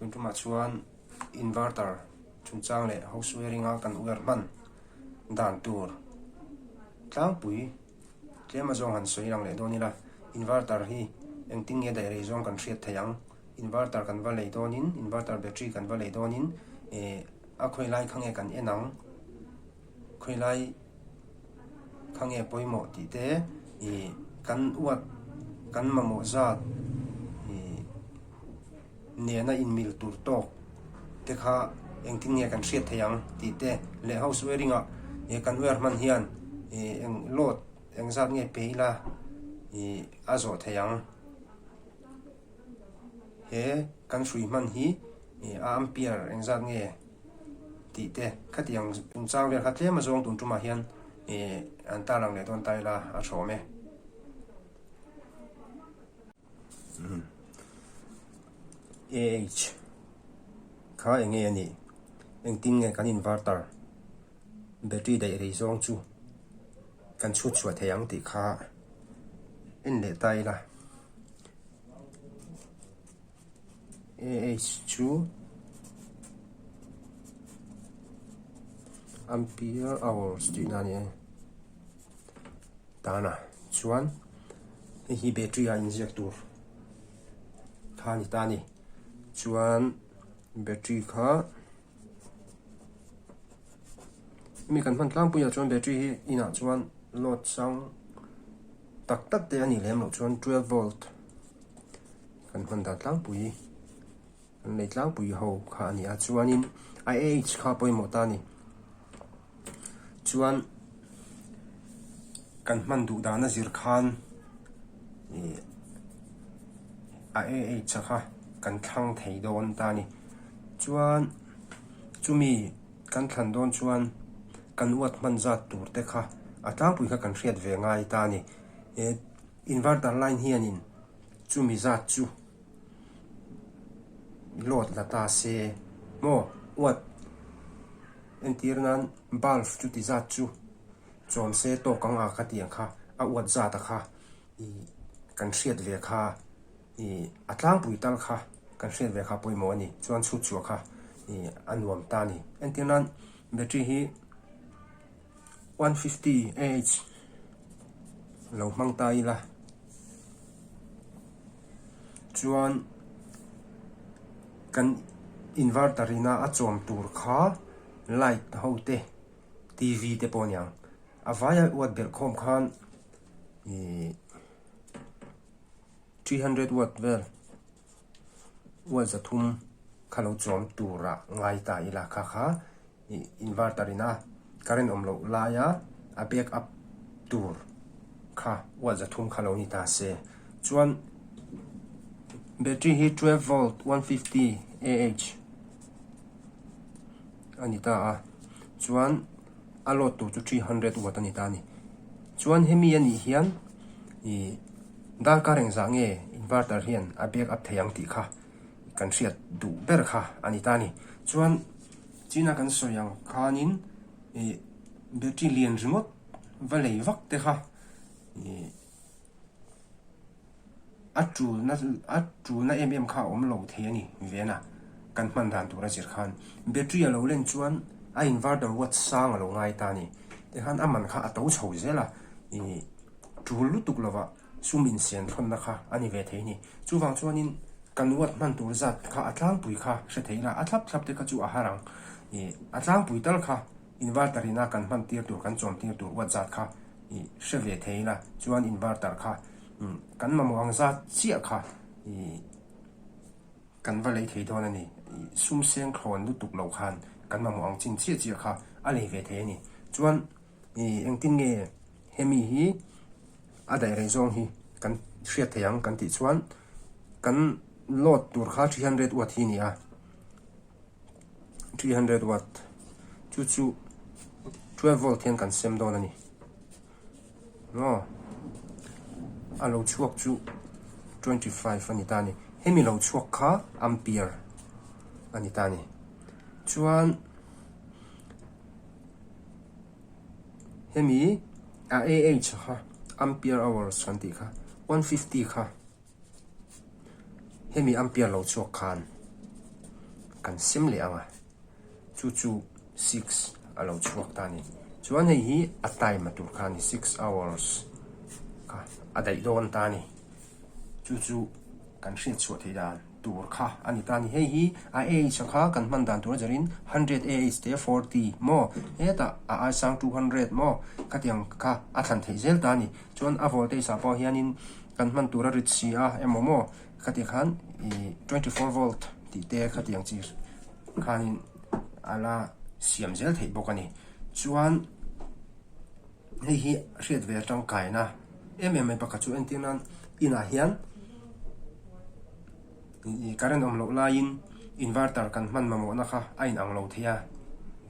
Tun tumah chuan inverter chungchang leh house wiring a kan wire hman dan tur tlangpui tlem azawng han sawi lang leh dawn ila. Inverter hi engtin nge daih rei zawng kan hriat theih ang. Inverter kan va lei dawnin inverter battery kan va lei dawnin eh a khawi lai kha nge kan en ang khawi lai kha nge pawimawh tih te ih kan uat kan mamawh zat ih nena inmil tur tawk te kha engtin nge kan hriat theih ang tih te leh house wiring ah ih kan wire hman hian ih eng load engzat nge pe ila ih a zawh theih ang he kan hrui hman hi ih a ampere engzat nge. tih te khatiang chungchang vel kha tlem a zawng tun tumah hian ih an tarlang leh dawn ta ila a tha awm e. AH kha eng nge a nih? Engtin nge kan inverter battery daih rei zawng chu kan chhut chhuah thei ang tih kha en leh ta ila. AH chu ampere hours tihna a ni a tana chuan hei hi battery ah inziak tur kha a ni ta a ni chuan battery kha hemi kan hman tlangpuiah chuan battery hi inah chuan load sang tak tak te a nih lem loh chuan 12 volt. Kan hman dan tlangpui kan lei tlangpui ho kha a ni a chuanin a age kha pawimawh ta a ni chuan kan hman duh dana zir khan ih a age kha kan thlang thei dawn ta a ni chuan chumi kan thlan dawn chuan kan uat hman zat tur te kha a tlangpui kha kan hriat ve ngai ta a ni inverter line hianin. Chumi zat chu load la ta se maw uat entir nan bulb chuti zat chu chawm se tawk ang a ka tih ang kha a uat zat a kha ih kan hriat ve kha ih a tlangpui tal kha kan hriat ve kha pawimawh a ni chuan chhut chhuah kha ih a nuam ta a ni entir nan battery hi 150 ah lo hmang ta ila chuan kan inverter ina a chawm tur kha light ho te TV te pawh a ni ang a vaia uat belh khawm khan ihh 300 watt vel uat zathum kha lo chawm turah ngai ta ila kha kha. Ih inverter ina current awm loh laia a back up tur kha watt 300 kha lo ni ta se chuan battery hi 12 volt 150 ah a ni ta a chuan a load tur chu 300 watt a ni ta a ni chuan hemi a nih hian ih darkar engzah nge inverter hian a back up thei ang tih kha kan hriat duh ber kha a ni ta a ni chuan. China kan sawi ang khanin ih battery lian ringawt va lei vak te kha ih a tulna a tulna em em kha a awm lo thei a ni vena kan hman dan tur a zir khan battery a lo len chuan a inverter watt sang a lo ngai ta a ni tikhan a man kha a to chho zel a ih tul lutuk lova sum insian thlawnna kha a ni ve thei a ni chuvang chuanin. Kan uat hman tur zat kha a tlangpui kha hre thei ila, a thlap thlap te kha chu a har ang. Ih, a tlangpui tal kha inverter ina kan hman tir tur, kan chawm tir tur uat zat kha ih hre ve thei ila, chuan inverter kha kan mamawh ang zat chiah kha ih kan va lei thei dawn a ni. Ih, sum seng thlawn lutuk lo khan kan mamawh ang chin chiah chiah kha a lei ve thei a ni. Chuan ih engtin nge hemi hi a daih rei zawng hi kan hriat thei ang kan tih chuan kan load tur kha 300 watt hi a ni a, 300 watt chu chu 12 volt hian kan sem dawn a ni maw a lo chhuak chu 25 a ni ta a ni hemi lo chhuak kha ampere a ni ta a ni chuan. Hemi a AH kha ampere hours kan tih kha 150 kha hemi ampere lo chhuak khan. kan sem leh ang a, chu chu 6 a lo chhuak ta a ni. Chuan hei hi a time a tur kha a ni, 6 hours kha a daih dawn ta a ni. Chu chu kan hriat chhuah theih dan tur kha a ni ta a ni. Hei hi a age a kha kan hman dan tur a zarin 100 AH te 40 maw hetah a ai sang 200 maw khatiang kha a thlan theih zel ta a ni. Chuan a voltage ah pawh hianin kan hman tur a rit si a emaw maw khatiang khan ih 24 volt tih te khatiang chi khanin a la siam zel theih bawk a ni. Chuan hei hi hriat ve tangkaina em em mai pakhat chu entir nan inah hian ih current awm loh laiin inverter kan hman mamawhna kha a inang lo thei a,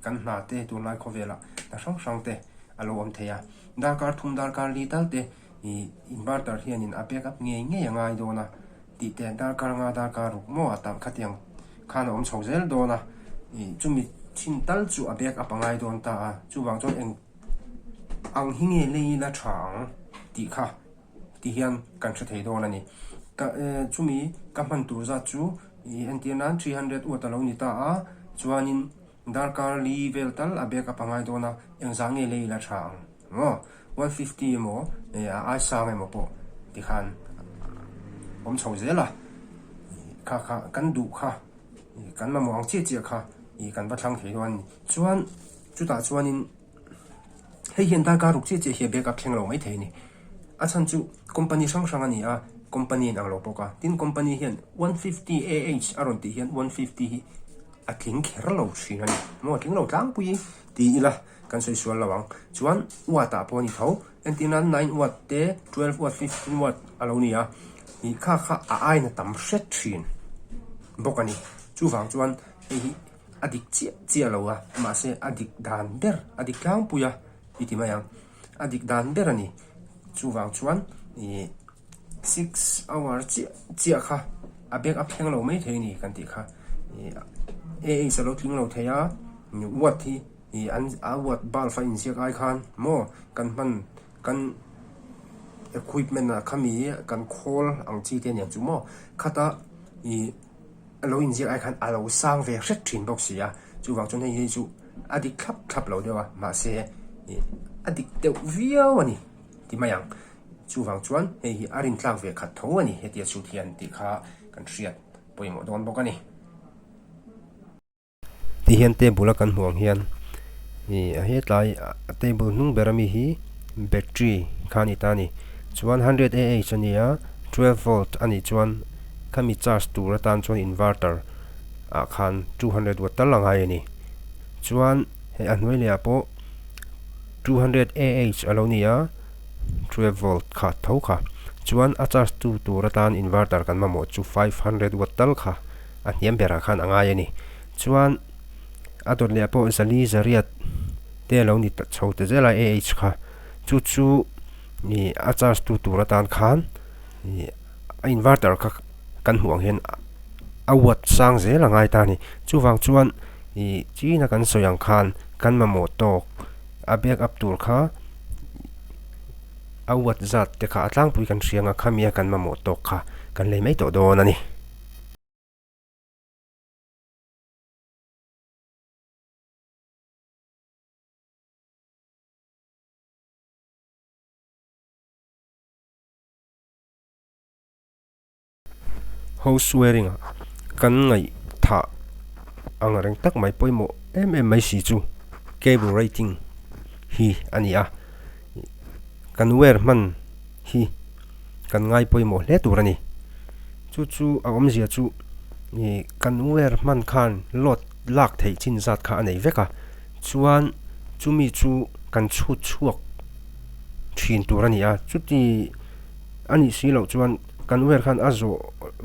kan hna te tunlai khawvelah hna hrang hrang te a lo awm thei a, darkar thum darkar li tal te ih inverter hianin a back up ngei ngei a ngai dawn a tih te darkar nga darkar ruk maw a tam khatiang khan a awm chho zel dawn a ih chumi thin tal chu a back up a ngai dawn ta a chuvang chuan eng ang hi nge lei ila tha ang tih kha ti hian kan hre thei dawn a ni ka chumi ka hman tur zat chu ih entir nan 300 watt a lo ni ta a chuanin Darkar li vel tal a bag a pangai dawn a, engzah nge lei la tha ang maw? 150 emaw a ai sang emaw pawh tikhan awm chho zel a, kha kha kan duh kha kan mamawh ang chiah chiah kha kan va thlang thei dawn a ni. Chuan chutah chuanin hei hian darkar ruk chiah chiah hi a bag a thleng lo maithei a ni. A chhan chu company hrang hrang a ni a, company in ang lo bawk a, tin company hian 150 AH a rawn tih hian 150 hi a tling kher lo thin a ni. Maw a tling lo tlangpui ti ila kan sawi sual lo ang. Chuan watt ah pawh a ni tho. Entir nan 9 watt te 12 watt 15 watt a lo ni a. Ih kha kha a aina tam hret thin bawk a ni. Chuvang chuan hei hi a dik chiah chiah lo a mahse a dik dan ber a dik tlangpui a i ti mai ang. A dik dan ber a ni. Chuvang chuan ih. 6 hour chiah chiah kha a bag a thleng lo mai thei a ni kan tih kha ih AH a lo tling lo thei a watt hi ih an a watt bulb a inziak ai khan maw kan hman kan equipment ah khami kan khawl ang chi te aniang chu maw khata ih a lo inziak ai khan a lo sang ve hret thin bawk si a chuvang chuan hei hi chu a dik thlap thlap lo deuh a mahse ih a dik deuh viau a ni ti mai ang. Chuvang chuan hei hi a rintlak ve khat tho a ni hetia chhut hian tih kha kan hriat pawimawh dawn bawk a ni. Ti hian table a kan hmuh ang hian ih hetlai table hnung ber ami hi battery kha a ni ta a ni. Chuan 100 Ah a ni a, 12 volt a nih chuan khami charge tur atan chuan inverter ah khan 200 watt tal a ngai a ni. Chuan hei a hnuai leh ah pawh 200 Ah a lo ni a. 12 volt kha tho kha chuan a charge tu tur atan inverter kan mamawh chu 500 watt tal kha a hniam berah khan a ngai a ni. Chuan a dawt leh pawh zali zariat te a lo ni ta chho ta zel a AH kha chu chu ih a charge tu tur atan khan ih a inverter kha kan hmuh ang hian a watt sang zel a ngai ta a ni. Chuvang chuan ih china kan sawi ang khan kan mamawh tawk a back up tur kha a watt zat te kha a tlangpui kan hria ang a khami a kan mamawh tawk kha kan lei mai tawh dawn a ni. House wearing ah kan ngaihthah ang reng tak mai pawimawh em em mai si chu cable rating hi a ni a, kan wear hman hi kan ngai pawimawh hle tur a ni. Chu chu a awmzia chu ih kan wear hman khan load lak theih chin zat kha a nei vek a, chuan chumi chu kan chhut chhuak thin tur a ni a, chuti a nih si loh chuan kan wire khan a zawh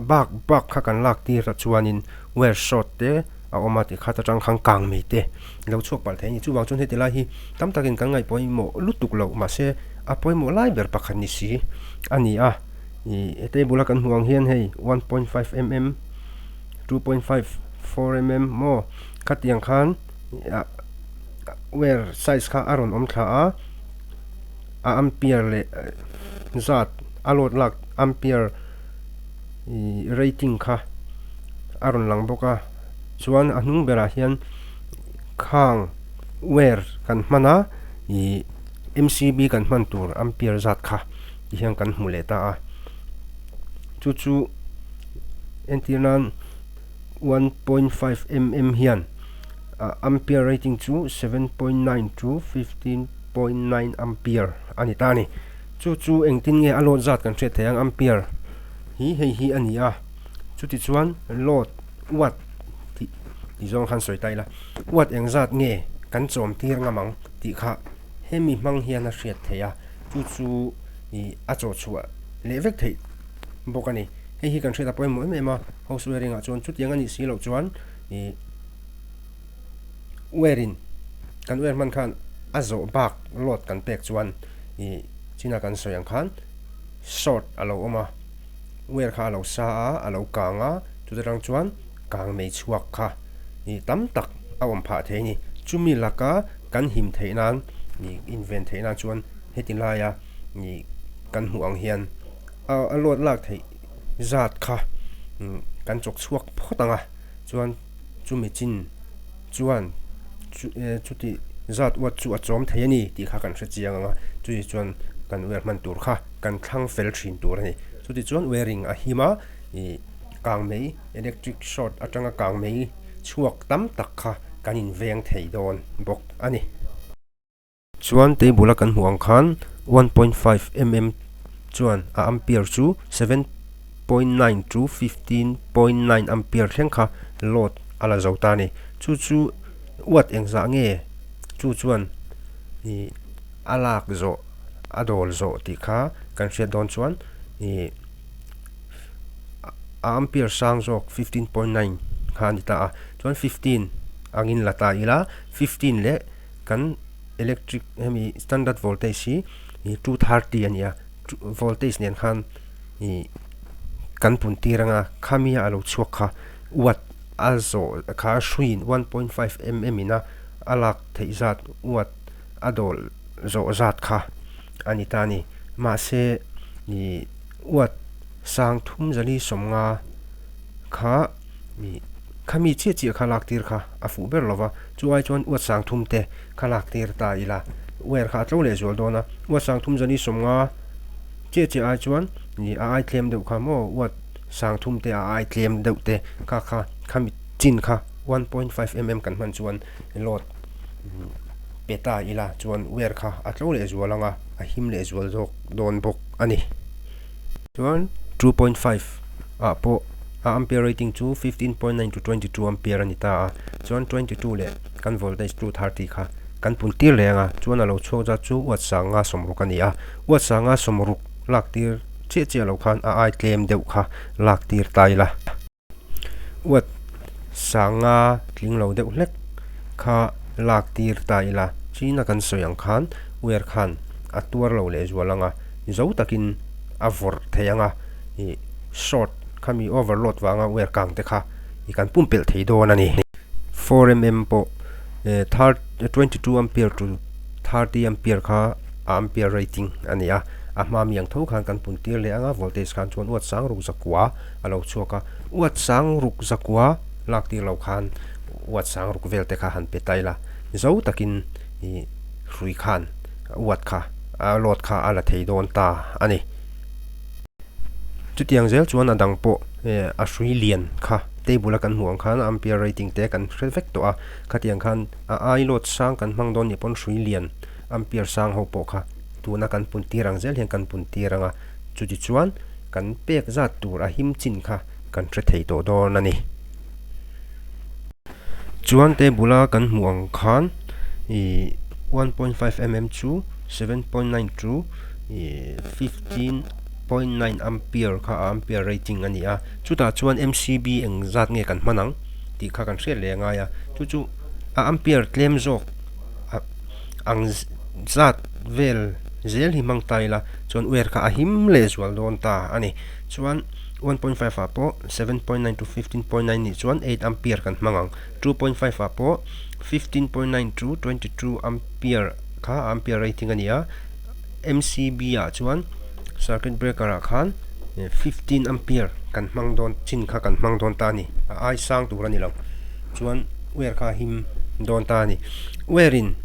bak bak kha kan lak tir a chuanin wire short te a awm a tikhat atang khan kang mai te lo chhuak palh thei a ni. Chuvang chuan heti lai hi tam takin kan ngaih pawimawh lutuk loh mahse a pawimawh lai ber pakhat ni si a ni a ih table a kan hmuh ang hian hei 1.5 mm 2.5 4 mm maw khatiang khan ah wire size kha a rawn awm thla a. A ampere leh zat a load lak ampere ih rating kha a rawn lang bawk a. Chuan a hnung berah hian khang wire kan hman a ih M_C_B kan hman tur ampere zat kha ti hian kan hmu leh ta a. Chu chu entir nan 1.5 mm hian ampere rating chu 7.9 to 15.9 ampere a ni ta a ni. Chu chu engtin nge a load zat kan hriat theih ang ampere hi hei hi a ni a. Chuti chuan load watt tih tih zawng khan sawi ta ila watt engzat nge kan chawm tir ngam ang tih kha hemi hmang hian a hriat theih a. Chu chu ih a chawh chhuah leh vek theih bawk a ni. Hei hi kan hriat a pawimawh em em a, house wiring ah chuan chutiang a nih si loh chuan ih wire in kan wire hman khan a zawh bak load kan pek chuan ih china kan sawi ang khan short a lo awm a, wire kha a lo sa a, a lo kang a, chuta tang chuan kang mei chhuak kha ih tam tak a awm phah thei a ni. Chumi laka kan him theih nan ih inven theih nan chuan heti laia ih kan hmuh ang hian. A load lak theih zat kha kan chawk chhuak phawt ang a, chuan chumi chin chuan chuti zat uat chu a chawm thei a ni tih kha kan hre chiang ang a, chuti chuan kan wire hman tur kha kan thlang fel thin tur a ni. Chuti chuan wiring a him a, ih kang mei electric short atanga kang mei chhuak tam tak kha kan inveng thei dawn bawk a ni. Chuan table a kan hmuh ang khan 1.5 mm chuan a ampere chu 7.9 to 15.9 ampere thleng kha load a la zo ta a ni. Chu chu watt engzah nge chu chuan ih a lak zawh a dawl zawh tih kha kan hriat dawn chuan ih a ampere sang zawk 15.9 kha a ni ta a. Chuan 15 angin la ta ila 15 leh kan electric hemi standard voltage hi ih 230 a ni a voltage nen khan ih kan pun tir anga khami a lo chhuak kha watt a zawh kha a hruiin 1.5 mm in a a lak theih zat watt a dawl zawh zat kha a ni ta a ni mahse ih watt sang thum zali sawmnga kha. Ih, khami chiah chiah kha lak tir kha a fuh ber lo va, chu ai chuan uat sang thum te kha lak tir ta ila, wire kha a tlo leh zual dawn a, uat sang thum zani sawmnga chiah chiah ai chuan ih a ai tlem deuh kha maw uat sang thum te a ai tlem deuh te kha kha khami chin kha 1.5 mm kan hman chuan load pe ta ila chuan wire kha a tlo leh zual ang a, a him leh zual zawk dawn bawk a ni. Chuan 2.5 ah pawh a ampere rating chu 15.9 to 22 ampere a ni ta a, chuan 22 leh kan voltage 230 kha kan pun tir leh ang a, chuan a lo chhuak zat chu watt sanga sawmruk a ni a, watt sanga sawmruk lak tir chiah chiah lo khan a ai tlem deuh kha lak tir ta ila. Uat sanga tling lo deuh hlek kha lak tir ta ila, China kan sawi ang khan wire khan a tuar lo leh zual ang a, zo takin a vawrh thei ang a, ih short khami overload vanga wire kang te kha ih kan pumpelh thei dawn a ni. 4mm pawh 22 ampere to 30 ampere kha a ampere rating a ni a, a hma mi ang tho khan kan pun tir leh ang a, voltage khan chuan uat sang ruk zakua a lo chhuak a, uat sang ruk zakua lak tir lo khan uat sang ruk vel te kha han pe ta ila, zo takin ih hrui khan uat kha a load kha a la thei dawn ta a ni. Chutiang zel chuan a dang pawh eh a hrui lian kha table a kan hmuh ang khan ampere rating te kan hre vek tawh a, khatiang khan a ai load sang kan hmang dawn nih pawn hrui lian ampere sang ho pawh kha tuna kan pun tir ang zel hian kan pun tir ang a, chuti chuan kan pek zat tur a him chin kha kan hre thei tawh dawn a ni. Chuan table a kan hmuh ang khan ih 1.5 mm chu 7.9 to ih 15.9 ampere kha a ampere rating a ni a, chutah chuan MCB eng zat nge kan hman ang tih kha kan hriat leh a ngai a, chu chu a ampere tlem zawk ang zat vel zel hi hmang ta ila chuan wire kha a him leh zual dawn ta a ni. Chuan 1.5 ah pawh 7.9 to 15.9 nih chuan 8 ampere kan hmang ang. 2.5 ah pawh 15.9 to 22 ampere kha ampere rating a ni a. MCB ah chuan circuit breaker ah khan 15 ampere kan hmang dawn chin kha kan hmang dawn ta a ni. A ai sang tur a ni lo. Chuan wire kha a him dawn ta a ni. Wire in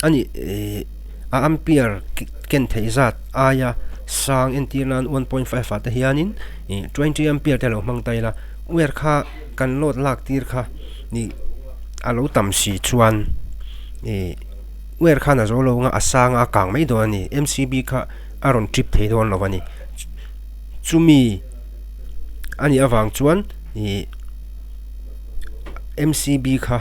a nih ih a ampere ken theih zat aia sang entir nan 1.5 ah te hianin ih 20 ampere te a lo hmang ta ila wire kha kan load lak tir kha ih a lo tam si chuan ih wire khan a zo lo anga a sang a kang mai dawn a ni M_C_B kha a rawn trip thei dawn lo a ni chumi a nih avang chuan ih M_C_B kha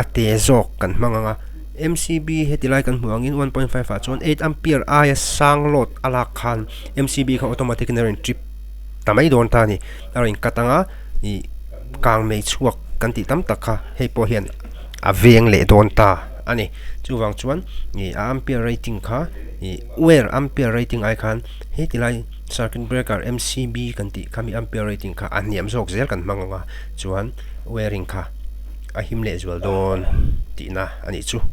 a te zawk kan hmang ang a M_C_B heti lai kan hmuh angin 1.5 ah chuan 8 ampere aia sang load a lak khan M_C_B kha automatic in a rawn trip ta mai dawn ta a ni a rawn cut ang a ih kang mei chhuak kan tih tam tak kha hei pawh hian a veng leh dawn ta a ni chuvang chuan ih a ampere rating kha ih wire ampere rating ai khan heti lai circuit breaker M_C_B kan tih kha mi ampere rating kha a hniam zawk zel kan hmang ang a chuan wiring kha a him leh zual dawn tihna a nih chu.